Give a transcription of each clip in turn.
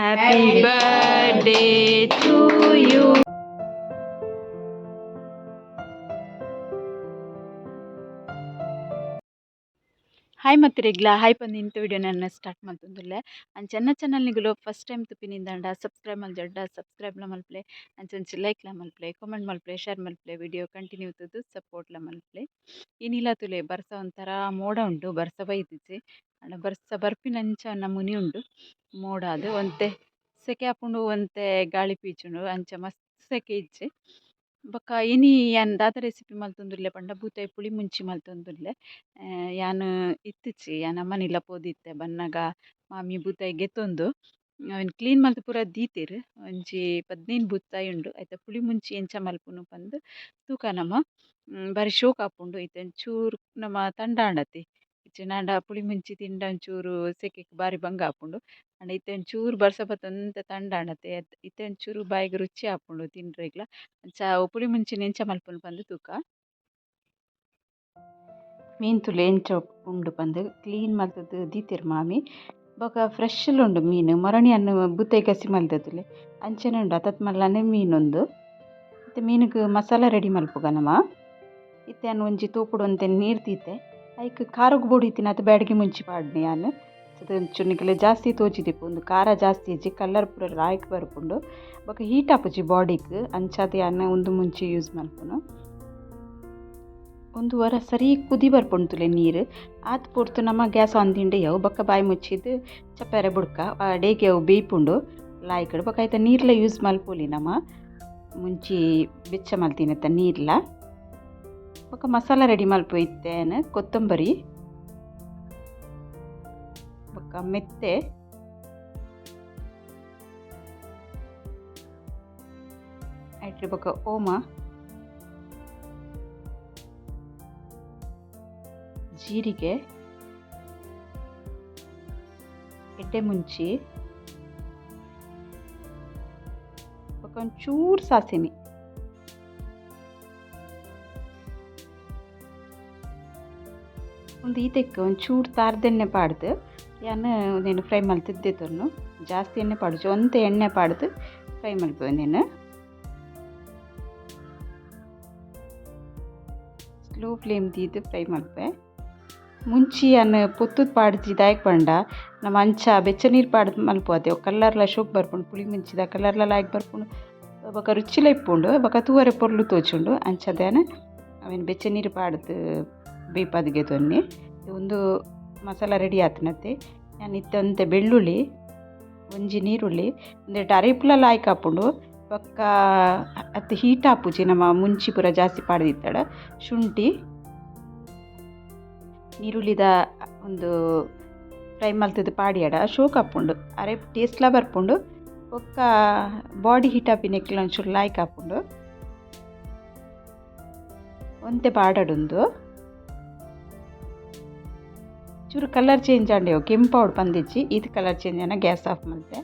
Happy birthday to you. Hi ಮತ್ತಿರೆಗ್ಲ hi ಪಂದ್ ಇಂತ video ನನ್ನ ಸ್ಟಾರ್ಟ್ ಮಲ್ತೊಂದುಲ್ಲೆ. ಅಂಚ ಎನ್ನ ಚಾನಲ್ ನಿಗುಲು ಫಸ್ಟ್ ಟೈಮ್ ತುಪಿನಿಂದಾಂಡ ಸಬ್ಸ್ಕ್ರೈಬ್ ಮಲ್ಜಡ್ಡ ಸಬ್ಸ್ಕ್ರೈಬ್ಲ ಮಲ್ಪಲೆ, ಅಂಚಂಚ ಲೈಕ್ಲ ಮಲ್ಪಲೆ, ಕಾಮೆಂಟ್ ಮಲ್ಪಲೆ, ಶೇರ್ ಮಲ್ಪಲೆ, ವಿಡಿಯೋ ಕಂಟಿನ್ಯೂ ತೂದು ಸಪೋರ್ಟ್ಲ ಮಲ್ಪಲೆ. ಇನಿಲ ತುಲೆ ಬರ್ಸ ಒಂಥರ ಮೋಡ ಉಂಡು, ಬರ್ಸ ಬೈದಿಜಿ. ಆಂಡ ಬರ್ಸ ಬರ್ಪಿನಂಚ ನಮೂನಿ ಉಂಡು. ಮೋಡ ಆದ್ ಒಂತೆ ಸೆಕೆ ಆಪುಂಡು, ಒಂತೆ ಗಾಳಿ ಪೀಚುಂಡು, ಅಂಚ ಮಸ್ತ್ ಸೆಕೆ ಇಜ್ಜಿ. ಬೊಕ ಇನಿ ಯಾನ್ ದಾದ ರೆಸಿಪಿ ಮಲ್ತೊಂದುಲ್ಲೆ ಪಂಡ ಬೂತಾಯಿ ಪುಳಿ ಮುಂಚಿ ಮಲ್ತೊಂದುಲ್ಲೆ. ಯಾನ್ ಇತ್ತಿಚಿ ಯಾನ್ ಅಮ್ಮನಿಲ್ಲ ಪೋದಿತ್ತೆ. ಬನ್ನಗ ಮಾಮಿ ಬೂತಾಯಿ ಗೆತ್ತೊಂದು ಅವೆನ್ ಕ್ಲೀನ್ ಮಲ್ತ್ ಪೂರ ದೀತೆರ್. ಒಂಜಿ 15 ಬೂತಾಯಿ ಉಂಡು. ಐತ ಪುಳಿ ಮುಂಚಿ ಎಂಚ ಮಲ್ಪುನು ಪಂದ್ ತೂಕ ನಮ. ಬಾರಿ ಶೋಕು ಆಪುಂಡು. ಇತ್ತೆ ಒಂಚೂರು ನಮ ತಂಡಾಂಡತೆ ಇಜ್ಜಿಂಡ ಪುಳಿ ಮುಂಚಿ ತಿಂಡ ಒಂಚೂರು ಸೆಕೆಕ್ ಬಾರಿ ಬಂಗ ಆಪುಂಡು. ಆಂಡ ಇತ್ತೆ ಒಂಚೂರು ಬರ್ಸ ಬತ್ತೊಂತೆ ತಂಡಾಂಡತೆ ಇತ್ತೆ ಒಂಚೂರು ಬಾಯಿಗ್ ರುಚಿ ಆಪುಂಡು ತಿನ್ರೆಗ್ಲ. ಅಂಚ ಪುಳಿ ಮುಂಚಿನ್ ಎಂಚ ಮಲ್ಪುನು ಪಂದ್ ತೂಕ. ಮೀನ್ ತುಲೆ ಎಂಚ ಉಂಡು ಪಂದ್ ಕ್ಲೀನ್ ಮಲ್ತುದು ದೀತೆರ್ ಮಾಮಿ. ಬೊಕ ಫ್ರೆಶ್ ಉಂಡು ಮೀನ್. ಮೊರಣಿ ಅನ್ನು ಬೂತಾಯಿ ಗಸಿ ಮಲ್ತುದುಲೆ ಅಂಚನೆ ಉಂಡು. ಅತತ್ ಮಲ್ಲನೆ ಮೀನ್ ಉಂದು. ಇತ್ತೆ ಮೀನುಗ್ ಮಸಾಲ ರೆಡಿ ಮಲ್ಪುಗ ನಮ. ಇತ್ತೆ ಯಾನ್ ಒಂಜಿ ತೋಪುಡು ಒಂತೆ ನೀರು ದೀತೆ. ಐಕ್ ಖಾರಗ್ ಬೋಡಿತ್ತಿನಾತ್ ಬ್ಯಾಡಗಿ ಮುಂಚಿ ಪಾಡ್ನೆ ಯಾನ್. ಒಂಚೂರು ನಿಕಲೆ ಜಾಸ್ತಿ ತೋಜಿದಿಪ್ಪು. ಉಂದು ಖಾರ ಜಾಸ್ತಿ ಇಜ್ಜಿ, ಕಲರ್ ಪೂರ ಲಾಯ್ಕ್ ಬರ್ಪುಂಡು. ಬೊಕ ಹೀಟ್ ಆಪುಜಿ ಬಾಡಿಗ್. ಅಂಚಾದ್ ಯಾನ್ ಉಂದು ಮುಂಚಿ ಯೂಸ್ ಮಲ್ಪುನು. ಉಂದು ಒರ ಸರಿ ಕುದಿ ಬರ್ಪುಂಡು ತುಲೆ ನೀರು. ಆತ್ ಪೊರ್ತು ನಮ ಗ್ಯಾಸ್ ಆನ್ ದಿಂಡ ಯಾವು. ಬೊಕ ಬಾಯಿ ಮುಚ್ಚಿದ್ ಚಪ್ಪೆರೆ ಬುಡ್ಕ ಅಡೇಗೆ ಅವು ಬೇಯ್ಪುಂಡು ಲಾಯ್ಕಡ್. ಬೊಕ ಐತ ನೀರ್ಲ ಯೂಸ್ ಮಲ್ಪೊಲಿ ನಮ. ಮುಂಚಿ ಬೆಚ್ಚ ಮಲ್ತಿನತ ನೀರ್ಲ. ಬೊಕ ಮಸಾಲ ರೆಡಿ ಮಲ್ಪು ಇತ್ತೆ. ಕೊತ್ತಂಬರಿ ಬೊಕ ಮೆತ್ತೆ, ಐಟ್ರಿ ಬೊಕ ಓಮ, ಜೀರಿಗೆ, ಎಡ್ಡೆ ಮುಂಚಿ ಬೊಕ ಒಂಚೂರು ಸಾಸಿಮೆ. ಒಂದು ಈತೆಕ್ ಒಂಚೂರು ತಾರ್ದೆಣ್ಣೆ ಪಾಡ್ದು ಯಾನ್ ಉಂದೆನ್ ಫ್ರೈ ಮಲ್ತುದು ದೆತೊನ್ನು. ಜಾಸ್ತಿ ಎಣ್ಣೆ ಪಾಡುಜಿ, ಒಂತೆ ಎಣ್ಣೆ ಪಾಡ್ದು ಫ್ರೈ ಮಲ್ಪುವೆ ಉಂದೆನ್. ಸ್ಲೋ ಫ್ಲೇಮ್ ದೀದ್ ಫ್ರೈ ಮಲ್ಪುವೆ. ಮುಂಚಿ ಯಾನ್ ಪೊತ್ತುದು ಪಾಡ್ಜಿ, ದಾಯೆಗ್ ಪಂಡ ನಮ ಅಂಚ ಬೆಚ್ಚ ನೀರು ಪಾಡ್ದು ಮಲ್ಪುವ ಕಲರ್ಲ ಶೋಕ್ ಬರ್ಪುಂಡು. ಪುಳಿ ಮುಂಚಿದ ಕಲರ್ಲ ಲಾಯ್ಕ್ ಬರ್ಪುಂಡು, ಬೊಕ ರುಚಿಲ ಇಪ್ಪುಂಡು, ಬೊಕ ತೂವರೆ ಪೊರ್ಲು ತೋಜುಂಡು. ಅಂಚಾದ್ ಯಾನ್ ಅವೆನ್ ಬೆಚ್ಚ ನೀರು ಪಾಡ್ದು ಬೇಯ್ಪಾದ್ ಗೆತೊನ್ನಿ. ಉಂದು ಮಸಾಲ ರೆಡಿ ಆತನತೆ. ಯಾನ್ ಇತ್ತೆ ಒಂತೆ ಬೆಳ್ಳುಳ್ಳಿ, ಒಂಜಿ ನೀರುಳ್ಳಿ ಉಂದೆಟ್ ಅರೆಪುಲ ಲಾಯ್ಕ್ ಆಪುಂಡು. ಬೊಕ್ಕ ಅತ್ ಹೀಟ್ ಆಪುಜಿ ನಮ ಮುಂಚಿ ಪೂರ ಜಾಸ್ತಿ ಪಾಡ್ದಿತ್ತಡ. ಶುಂಠಿ ನೀರುಳ್ಳಿದ ಒಂದು ಫ್ರೈ ಮಲ್ತುದು ಪಾಡಿಯಡ ಶೋಕ್ ಆಪುಂಡು, ಅರೆಪು ಟೇಸ್ಟ್ಲ ಬರ್ಪುಂಡು. ಬೊಕ್ಕ ಬಾಡಿ ಹೀಟ್ ಆಪಿನೆಕ್ಲ ಒಂಚೂರು ಲಾಯ್ಕ್ ಆಪುಂಡು. ಒಂತೆ ಪಾಡೊಡುಂದು ಚೂರು ಕಲರ್ ಚೇಂಜ್ ಆಂಡ್ ಕೆಂಪಾವೊಡು ಪಂದಿಜ್ಜಿ. ಈತ್ ಕಲರ್ ಚೇಂಜ್ ಆನ ಗ್ಯಾಸ್ ಆಫ್ ಮಲ್ತೆ.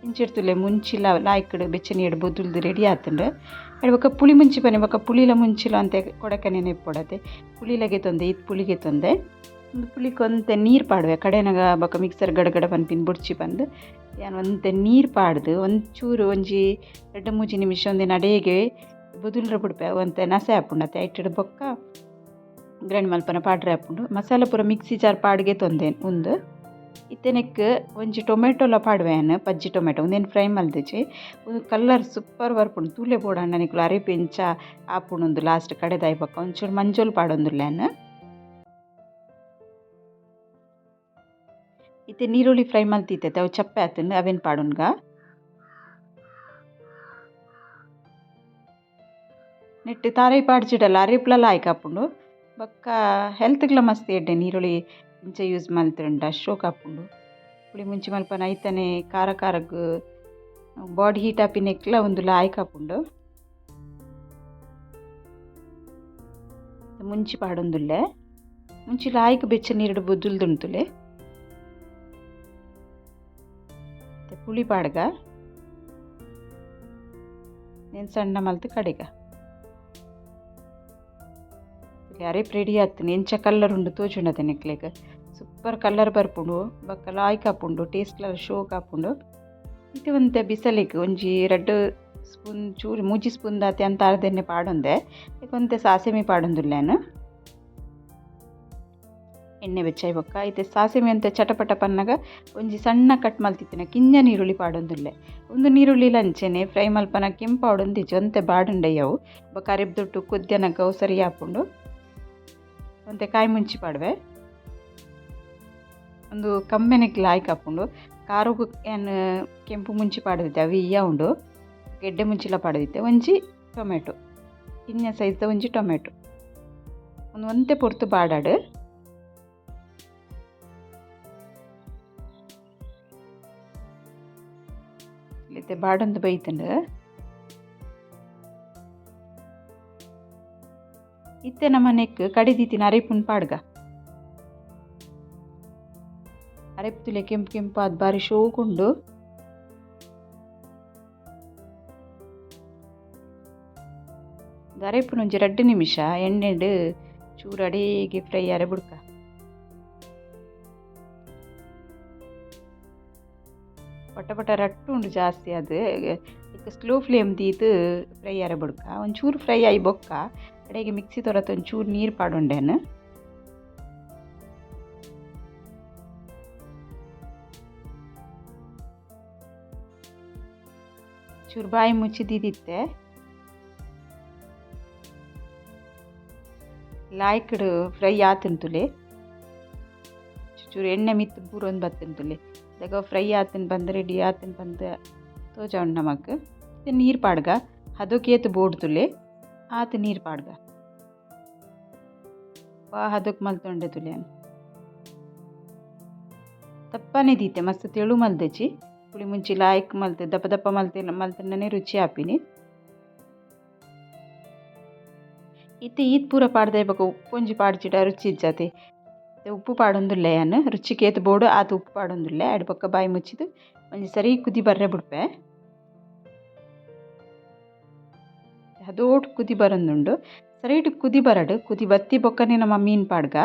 ಇಂಚಿರ್ತುಲೆ ಮುಂಚಿಲ ಲಾಯ್ಕ್ಡ್ ಬೆಚ್ಚ ನೀರು ಬೊದುಲ್ದು ರೆಡಿ ಆತುಂಡು. ಅಡೆ ಬೊಕ ಪುಳಿ ಮುಂಚಿ ಪನೆ. ಬೊಕ ಪುಳಿಲ ಮುಂಚಿಲ ಒಂತೆ ಕೊಡಕನೆ ಇಪ್ಪೊಡತೆ. ಪುಳಿಲ ಗೆತೊಂದೆ, ಈತ್ ಪುಳಿ ಗೆತೊಂದೆ. ಉಂದು ಪುಳಿಕ್ ಒಂತೆ ನೀರು ಪಾಡುವೆ. ಕಡೆನಗ ಬೊಕ ಮಿಕ್ಸರ್ ಗಡಗಡ ಪನ್ಪಿನ ಬೊಡ್ಚಿ ಪಂದ್ ಯಾನ್ ಒಂತೆ ನೀರು ಪಾಡ್ದು ಒಂಚೂರು ಒಂಜಿ 2-3 ನಿಮಿಷ ಒಂದಿನ ಅಡೇಗೆ ಬೊದುಲ್ರ ಬುಡ್ಪೆ. ಒಂತೆ ನಸೆ ಆಪುಂಡು ಅತೆ. ಐಟೆಡ್ ಬೊಕ್ಕ ಗ್ರೈಂಡ್ ಮಲ್ಪನ ಪಾಡ್ರೆ ಆಪುಂಡು. ಮಸಾಲೆ ಪೂರ ಮಿಕ್ಸಿ ಜಾರ್ ಪಾಡ್ಗೆ ತೊಂದೆ ಉಂದು. ಇತ್ತೆ ನೆಕ್ಕ್ ಒಂಜಿ ಟೊಮೆಟೊಲ ಪಾಡುವೆ ಯಾನ್, ಪಜ್ಜಿ ಟೊಮೆಟೊ. ಉಂದೆನ್ ಫ್ರೈ ಮಲ್ದಿಜಿ. ಉಂದು ಕಲರ್ ಸೂಪರ್ ಬರ್ಪುಂಡು. ತೂಲೆ ಬೋಡಾಂಡ ನಿಕುಲು ಅರೆಪು ಎಂಚ ಆಪುಂಡು ಉಂದು ಲಾಸ್ಟ್ ಕಡೆದಾಯಿ ಬೊಕ್ಕ. ಒಂಚೂರು ಮಂಜೊಲ್ ಪಾಡೊಂದುಲ್ಲೆ ಯಾನ್. ಇತ್ತೆ ನೀರುಳ್ಳಿ ಫ್ರೈ ಮಲ್ತಿತ್ತೆ ಅವು ಚಪ್ಪೆ ಆತುಂಡು, ಅವೆನ್ ಪಾಡುನ್ಗ. ನೆಟ್ಟ್ ತಾರಾಯಿ ಪಾಡ್ಜಿಡಲ ಅರೆಪುಲ ಲಾಯ್ಕ್ ಆಪುಂಡು. ಬೊಕ್ಕ ಹೆಲ್ತ್ಗ್ಲ ಮಸ್ತ್ ಎಡ್ಡೆ ನೀರುಳ್ಳಿ ಇಂಚ ಯೂಸ್ ಮಲ್ತ್ಂಡ ಶೋಕ್ ಆಪುಂಡು. ಪುಳಿ ಮುಂಚಿ ಮಲ್ಪನ ಐತನೆ ಖಾರ ಖಾರಗ್ ಬಾಡಿ ಹೀಟ್ ಆಪಿನೆಕ್ಲ ಉಂದು ಲಾಯ್ಕ್ ಆಪುಂಡು. ಮುಂಚಿ ಪಾಡೊಂದುಲ್ಲೆ. ಮುಂಚಿ ಲಾಯ್ಕ್ ಬೆಚ್ಚ ನೀರುಡು ಬೊದುಲ್ದುಂತುಲೆ. ಪುಳಿ ಪಾಡ್ಗ ನೆನ್ ಸಣ್ಣ ಮಲ್ತ್ ಕಡೆಗ. ಅರೆಪು ರೆಡಿ ಆತುಂಡು. ಎಂಚ ಕಲರ್ ಉಂಡು ತೋಜುಂಡತೆ ನಿಕ್ಲೆಗ್. ಸೂಪರ್ ಕಲರ್ ಬರ್ಪುಂಡು, ಬೊಕ್ಕ ಲಾಯ್ಕ್ ಆಪುಂಡು, ಟೇಸ್ಟ್ಲ ಶೋಕ್ ಆಪುಂಡು. ಇತ್ತೆ ಒಂತೆ ಬಿಸಲೆಗ್ ಒಂಜಿ ರಡ್ಡ್ ಸ್ಪೂನ್ ಚೂರು ಮೂಜಿ ಸ್ಪೂನ್ ದಾತೆ ಅಂತಾರದ ಎಣ್ಣೆ ಪಾಡೊಂದೆ. ಒಂತೆ ಸಾಸಿಮೆ ಪಾಡೊಂದುಲ್ಲೇನು. ಎಣ್ಣೆ ಬೆಚ್ಚಾಯಿ ಬೊಕ್ಕ ಇತ್ತೆ ಸಾಸಿಮೆ ಒಂತೆ ಚಟಪಟ ಪನ್ನಗ ಒಂಜಿ ಸಣ್ಣ ಕಟ್ ಮಲ್ತಿತ್ತಿನ ಕಿಂಜ ನೀರುಳ್ಳಿ ಪಾಡೊಂದುಲ್ಲೆ. ಉಂದು ನೀರುಳ್ಳಿಲ ಅಂಚೆನೆ ಫ್ರೈ ಮಲ್ಪನ ಕೆಂಪಾವೊಡೊಂದಿಜ್ಜಿ ಒಂತೆ ಬಾಡುಂಡಯ್ಯವು. ಬೊಕ್ಕ ಅರೆಬ್ದೊಟ್ಟು ಕೊದ್ಯನಗ ಅವು ಸರಿ ಆಪುಂಡು. ಒಂತೆ ಕಾಯಿ ಮುಂಚಿ ಪಾಡುವೆ. ಉಂದು ಕಮ್ಮೆನೆಗ್ ಲಾಯ್ಕ್ ಆಪುಂಡು. ಖಾರೊಗು ಯಾನ್ ಕೆಂಪು ಮುಂಚಿ ಪಾಡ್ದಿತ್ತೆ ಅವು ಇಯ್ಯ ಉಂಡು. ಗೆಡ್ಡೆ ಮುಂಚಿಲ ಪಾಡ್ದಿತ್ತೆ. ಒಂಜಿ ಟೊಮೆಟೊ ಕಿನ್ಯ ಸೈಜ್ದ ಒಂಜಿ ಟೊಮೆಟೊ ಉಂದು ಒಂತೆ ಪೊರ್ತು ಬಾಡಾಡ್. ಇತ್ತೆ ಬಾಡೊಂದು ಬೈತುಂಡು. ಇತ್ತೆ ನಮ ನೆಕ್ಕ್ ಕಡಿದಿತ್ತಿನ ಅರೆಪುನ್ ಪಾಡ್ಗ. ಅರೆಪು ತೂಲೆ ಕೆಂಪು ಕೆಂಪಾದ್ ಬಾರಿ ಶೋಕುಂಡು. ಅರೆಪುನ ಒಂಜಿ ರಡ್ಡ್ ನಿಮಿಷ ಎಣ್ಣೆಡ್ ಚೂರು ಅಡೇಗೆ ಫ್ರೈ ಆರೆ ಬುಡ್ಕ. ಪಟ ಪಟ ರಟ್ಟು ಉಂಡು ಜಾಸ್ತಿ ಅದು ಸ್ಲೋ ಫ್ಲೇಮ್ ದೀದ್ ಫ್ರೈ ಆರೆ ಬುಡ್ಕ. ಒಂಚೂರು ಫ್ರೈ ಆಯಿ ಬೊಕ್ಕ ಅಡೆಗೆ ಮಿಕ್ಸಿ ತೊರತ್ ಒಂಚೂರು ನೀರು ಪಾಡೊಂಡೇನು. ಚೂರು ಬಾಯಿ ಮುಚ್ಚಿ ದೀದಿತ್ತೆ. ಲಾಯ್ಕ್ಡ್ ಫ್ರೈ ಆತುಂಡು ತೂಲೆ. ಚೂರು ಎಣ್ಣೆ ಮಿತ್ತ್ ಬೂರೊಂದು ಬತ್ತುಂಡು ತೂಲೆ. ದಗ ಫ್ರೈ ಆತುಂಡು ಪಂದ್ ರೆಡಿ ಆತುಂಡು ಪಂದ್ ತೋಜಾವುಂಡು ನಮಕ್. ಇತ್ತೆ ನೀರು ಪಾಡ್ಗ. ಹದೊಕ್ ಏತ್ ಬೋಡು ತೂಲೆ ಆತ್ ನೀರು ಪಾಡ್ಗ. ವಾ ಹದೊಕ್ ಮಲ್ತೊಂಡೆ ತೂಲೆ ಯಾನ್. ದಪ್ಪನೆ ದೀತೆ ಮಸ್ತ್ ತೆಳು ಮಲ್ದೆಚಿ. ಪುಳಿ ಮುಂಚಿ ಲಾಯ್ಕ್ ಮಲ್ತ್ ದಪ್ಪ ದಪ್ಪ ಮಲ್ತ್ ಮಲ್ತ್ಂಡನೆ ರುಚಿ ಆಪಿನಿ. ಇತ್ತೆ ಈತ್ ಪೂರ ಪಾಡ್ದೆ ಬೊಕ ಉಪ್ಪು ಒಂಜಿ ಪಾಡ್ಜಿಡ ರುಚಿ ಇಜ್ಜತೆ. ಉಪ್ಪು ಪಾಡೊಂದುಲ್ಲೆ ಯಾನ್ ರುಚಿಕ್ ಏತ್ ಬೋಡು ಆತ್ ಉಪ್ಪು ಪಾಡೊಂದುಲ್ಲೆ. ಐಡ್ ಬೊಕ್ಕ ಬಾಯಿ ಮುಚ್ಚಿದ್ ಒಂಜಿ ಸರಿ ಕುದಿ ಬರ್ರೆ ಬುಡ್ಪೆ. ಹದೋಟ್ ಕುದಿ ಬರೊಂದುಂಡು. ಸರಿಟ್ ಕುದಿ ಬರಡ್. ಕುದಿ ಬತ್ತಿ ಬೊಕ್ಕನೆ ನಮ ಮೀನ್ ಪಾಡ್ಗ.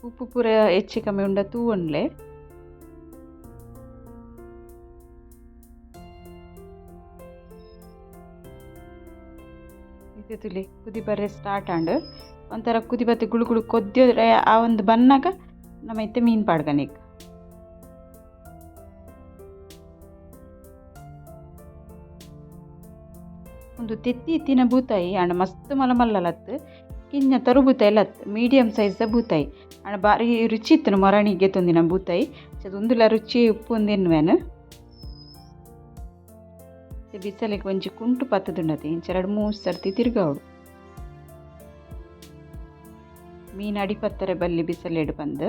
ಉಪ್ಪು ಪೂರ ಹೆಚ್ಚಿ ಕಮ್ಮಿ ಉಂಡ ತೂವೊನ್ಲೆ. ಇತ್ತೆ ತೂಲೆ ಕುದಿ ಬರ್ರೆ ಸ್ಟಾರ್ಟ್ ಆಂಡ್. ಒಂಥರ ಕುದಿ ಬತ್ತಿ ಗುಳು ಗುಳು ಕೊದ್ದಿದ್ರೆ ಆ ಒಂದು ಬನ್ನಾಗ ನಮ ಇತ್ತೆ ಮೀನ್ ಪಾಡ್ಗ ನೆಕ್. ಉಂದು ತೆತ್ತಿ ಇತ್ತಿನ ಬೂತಾಯಿ ಆಂಡ ಮಸ್ತ್ ಮಲ್ಲ ಮಲ್ಲಲತ್ತ್ ಕಿಂಜ ತರು ಬೂತಾಯಿ ಲತ್ತ್ ಮೀಡಿಯಂ ಸೈಜ್ದ ಬೂತಾಯಿ. ಆಂಡ ಬಾರಿ ರುಚಿ ಇತ್ತುಂಡು ಮೊರಣಿ ಗೆತೊಂದಿನ ಬೂತಾಯಿ. ಉಂದುಲ ರುಚಿ ಉಪ್ಪು ಉಂದು ಬಿಸಲೆಗ್ ಒಂಜಿ ಕುಂಟು ಪತ್ತುದುಂಡತೆ ಇಂಚ ರಡ್ಡ್ ಮೂಜಿ ಸರ್ತಿ ತಿರ್ಗಾವೊಡು. ಮೀನ್ ಅಡಿ ಪತ್ತರೆ ಬಲ್ಲಿ ಬಿಸಲೆಡ್ ಪಂದ್.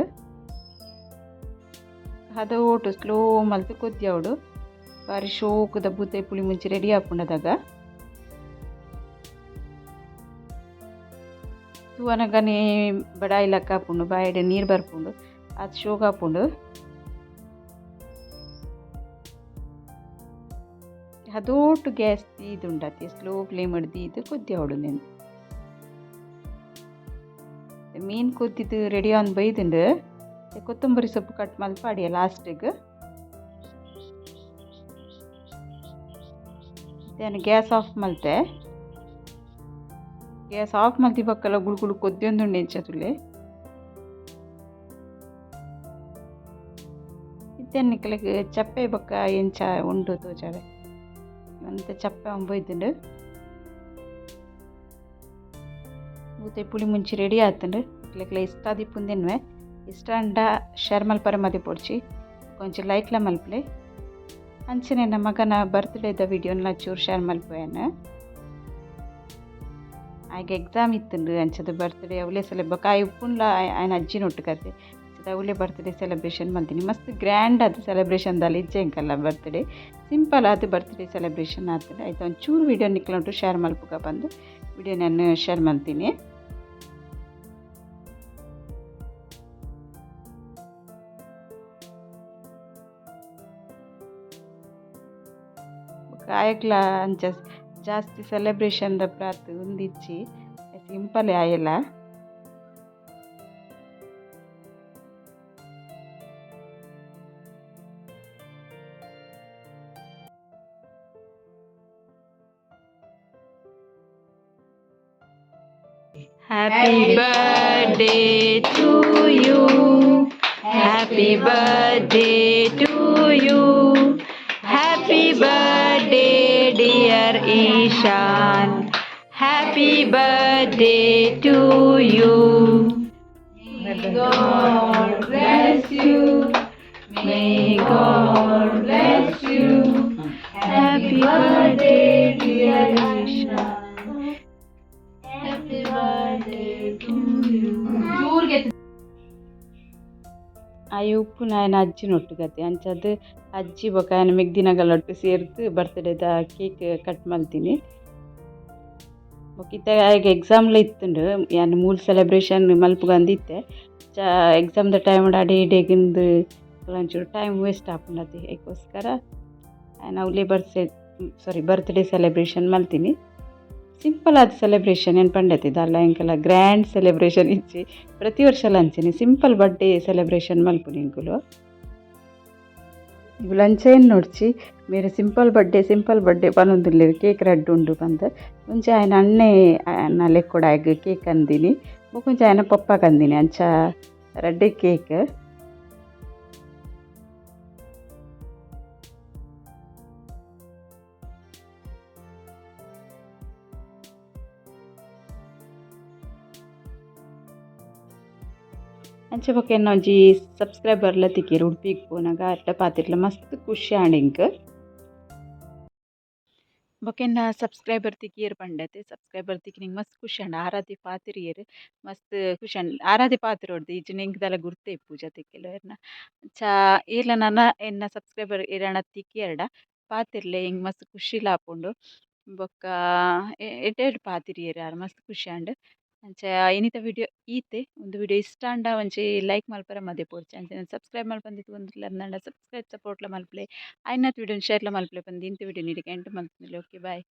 ಹದೋಟು ಸ್ಲೋ ಮಲ್ತ್ ಕೊದ್ಯಾವೊಡು. ಬಾರಿ ಶೋಕುದ ಬೂತಾಯಿ ಪುಳಿ ಮುಂಚಿ ರೆಡಿ ಆಪುಂಡು ಅದಗ. ತೂವನಗನೇ ಬಡಾಯಿ ಲೆಕ್ಕ ಆಪುಂಡು ಬಾಯಿಡ್ ನೀರು ಬರ್ಪುಂಡು ಆತ್ ಶೋಕು ಆಪುಂಡು. ಹದೋಟು ಗ್ಯಾಸ್ ದೀದುಂಡತೆ ಸ್ಲೋ ಫ್ಲೇಮ್ ದೀದ್ ಕೊದ್ಯಾವೊಡು ಉಂದೆನ್. ಮೀನ್ ಕೊದ್ದಿದ್ ರೆಡಿ ಆವೊಂದು ಬೈದುಂಡು. ಕೊತ್ತಂಬರಿ ಸೊಪ್ಪು ಕಟ್ ಮಲ್ತ್ ಪಾಡಿಯ ಲಾಸ್ಟಿಗ್. ಯಾನ್ ಗ್ಯಾಸ್ ಆಫ್ ಮಲ್ತೆ. ಗ್ಯಾಸ್ ಆಫ್ ಮಲ್ತಿ ಬೊಕ್ಕಲ ಗುಳು ಗುಳು ಕೊದ್ಯೊಂದುಂಡು ಇಂಚ ತೂಲೆ. ಇತ್ತೆ ನಿಕಲೆಗ್ ಚಪ್ಪೆ ಬೊಕ್ಕ ಎಂಚ ಉಂಡು ತೋಜಾವೆ. ಒಂತೆ ಚಪ್ಪೆ ಆವೊಂದು ಬೈದುಂಡು. ಬೂತಾಯಿ ಪುಳಿ ಮುಂಚಿ ರೆಡಿ ಆತುಂಡು. ನಿಕ್ಲೆಗ್ಲ ಇಷ್ಟ ಆದಿಪ್ಪುಂದು ಇಷ್ಟ ಆಂಡ ಶೇರ್ ಮಲ್ಪರೆ ಮದಪೊಡ್ಚಿ. ಒಂಜಿ ಲೈಕ್ಲ ಮಲ್ಪುಲೆ. ಅಂಚನೆ ಎನ್ನ ಮಗನ ಬರ್ತ್ಡೇದ ವಿಡಿಯೋನ್ಲ ಚೂರು ಶೇರ್ ಮಲ್ಪುವೆ ಯಾನ್. ಆಯಗ್ ಎಕ್ಸಾಮ್ ಇತ್ತುಂಡು ಅಂಚದ ಬರ್ತ್ಡೇ ಅವ್ಲೆ ಸೆಲೆಬ್ರೇಟ್ ಬೊಕ ಆಯೆ ಉಪ್ಪುಂಡ್ಲ ಆಯನ ಅಜ್ಜಿನೊಟ್ಟುಗತೆ ಅಂಚದ ಅವ್ಲೆ ಬರ್ತ್ಡೇ ಸೆಲೆಬ್ರೇಷನ್ ಮಲ್ತಿನಿ. ಮಸ್ತ್ ಗ್ರ್ಯಾಂಡ್ ಆದ್ ಸೆಲೆಬ್ರೇಷನ್ ದಾಲ ಇಜ್ಜಿ ಎಂಕಲ್ನ ಬರ್ತ್ಡೇ. ಸಿಂಪಲ್ ಆದ್ ಬರ್ತ್ಡೇ ಸೆಲೆಬ್ರೇಷನ್ ಆತುಂಡು. ಐತ ಒಂಚೂರು ವಿಡಿಯೋ ನಿಕ್ಲೆನೊಟ್ಟು ಶೇರ್ ಮಲ್ಪುಗ ಪಂದ್ ವಿಡಿಯೋ ಯಾನ್ ಶೇರ್ ಮಲ್ತಿನಿ. ಬೊಕ ಆಯಗ್ಲ ಅಂಚ ಜಾಸ್ತಿ ಸೆಲೆಬ್ರೇಷನ್ ದ ಪ್ರಾತ್ ಉಂದಿಜ್ಜಿ. Simple ಆಯೆಲ. Happy birthday to you. Happy birthday to you. Happy birthday, dear Ishan. Happy birthday to you. May God bless you. May God bless you. Happy birthday, dear Ishan. Happy birthday to you. ಆಯೆ ಉಪ್ಪುನ ಆಯನ ಅಜ್ಜಿನೊಟ್ಟುಗತೆ. ಅಂಚಾದ್ ಅಜ್ಜಿ ಬೊಕ ಆಯನ ಮೆಗ್ದಿನಗಲೊಟ್ಟು ಸೇರ್ದ್ ಬರ್ತ್ಡೇದ cake ಕಟ್ ಮಲ್ತಿನಿ. ಬೊಕ ಇತ್ತೆ ಆಯಗ್ ಎಕ್ಸಾಮ್ಲ ಇತ್ತುಂಡು. ಯಾನ್ ಮೂಲು ಸೆಲೆಬ್ರೇಷನ್ ಮಲ್ಪುಗಂದಿತ್ತೆ. ಚ ಎಕ್ಸಾಮ್ದ ಟೈಮ್ ಅಡೆ ಇಡೆಗಿಂದು ಒಂಚೂರು ಟೈಮ್ ವೇಸ್ಟ್ ಆಪುಂಡತೆ. ಐಕೋಸ್ಕರ ಆಯನ ಅವ್ಲೇ ಬರ್ಸೆ ಸಾರಿ ಬರ್ತ್ಡೇ ಸೆಲೆಬ್ರೇಷನ್ ಮಲ್ತಿನಿ. ಸಿಂಪಲ್ ಆದ್ ಸೆಲೆಬ್ರೇಷನ್ ಏನ್ ಪಂಡತೆ ದಾಲ ಎಂಕಲ ಗ್ರ್ಯಾಂಡ್ ಸೆಲೆಬ್ರೇಷನ್ ಇಜ್ಜಿ. ಪ್ರತಿ ವರ್ಷಲ ಅಂಚನೆ ಸಿಂಪಲ್ ಬರ್ತ್ಡೇ ಸೆಲೆಬ್ರೇಷನ್ ಮಲ್ಪುನಿ ಎಂಕುಲು. ನಿಕುಲು ಅಂಚ ಎನ್ನೊಡ್ಚಿ, ಮೇರ್ ಸಿಂಪಲ್ ಬರ್ತ್ಡೇ ಸಿಂಪಲ್ ಬರ್ತ್ಡೇ ಪನೊಂದುಲ್ಲೆರ್, ಕೇಕ್ ರಡ್ಡ್ ಉಂಡು ಪಂದ್. ಒಂಜಿ ಆಯನ ಅಣ್ಣೆ ನ ಲೆಕ್ಕೊಡು ಆಯಗ್ ಕೇಕ್ ಕಂದಿನಿ, ಬೊಕೊಂಜಿ ಆಯನ ಪೊಪ್ಪ ಕಂದಿನಿ. ಅಂಚ ರಡ್ಡೆ ಕೇಕ್. ಅಂಚ ಬೊಕ ಎನ್ನ ಒಂಜಿ ಸಬ್ಸ್ಕ್ರೈಬರ್ಲ ತಿಕಿಯೆರ್ ಉಡುಪಿಗ್ ಪೋನಗ. ಅರ್ಡ ಪಾತೆರ್ಲ ಮಸ್ತ್ ಖುಷಿ ಆಂಡ್ ಎಂಕ್. ಬೊಕ ಎನ್ನ ಸಬ್ಸ್ಕ್ರೈಬರ್ ತಿಕಿಯೆರ್ ಪಂಡತೆ. ಸಬ್ಸ್ಕ್ರೈಬರ್ ತಿಕಿನೆಗ್ ಮಸ್ತ್ ಖುಷಿ ಆಂಡ್. ಆರಾತಿ ಪಾತೆರಿಯೆರ್, ಮಸ್ತ್ ಖುಷಿ ಆಂಡ್. ಆರಾತಿ ಪಾತೆರೊಡ್ದು ಇಜ್ಜಿಂಡ ಎಂಕ್ ದಾಲ ಗುರ್ತ ಇಪ್ಪುಜಿ ಅತೆ ಕೆಲವೆರ್ನ. ಅಂಚ ಏರ್ಲ ನನ ಎನ್ನ ಸಬ್ಸ್ಕ್ರೈಬರ್ ಏರಾಂಡ ತಿಕಿಯೆರ್ಡ ಪಾತೆರ್ಲೆ, ಎಂಕ್ ಮಸ್ತ್ ಖುಷಿಲ ಆಪುಂಡು. ಬೊಕ್ಕ ಎಡ್ಡೆ ಎಡ್ಡೆ ಪಾತೆರಿಯೆರ್ ಆರ್, ಮಸ್ತ್ ಖುಷಿ ಆಂಡ್. ಅಂಚ ಇನಿತ ವಿಡಿಯೋ ಈತೆ. ಉಂದು ವಿಡಿಯೋ ಇಷ್ಟ ಆಂಡ ಒಂಜಿ ಲೈಕ್ ಮಲ್ಪರೆ ಮದಪೊಡ್ಚಿ. ಅಂಚನೆ ಸಬ್ಸ್ಕ್ರೈಬ್ ಮಲ್ಪಂದೆ ತೂವೊಂದುಲ್ಲೆರ್ಂಡ ಸಬ್ಸ್ಕ್ರೈಬ್ ಸಪೋರ್ಟ್ಲ ಮಲ್ಪುಲೆ. ಆಯಿನಾತ್ ವಿಡಿಯೋನ್ ಶೇರ್ಲ ಮಲ್ಪುಲೆ ಪಂದ್ ಇಂತ ವಿಡಿಯೋ ಇಡೆಗ್ ಎಂಡ್ ಮಲ್ತೊಂದುಲ್ಲೆ. Okay, bye.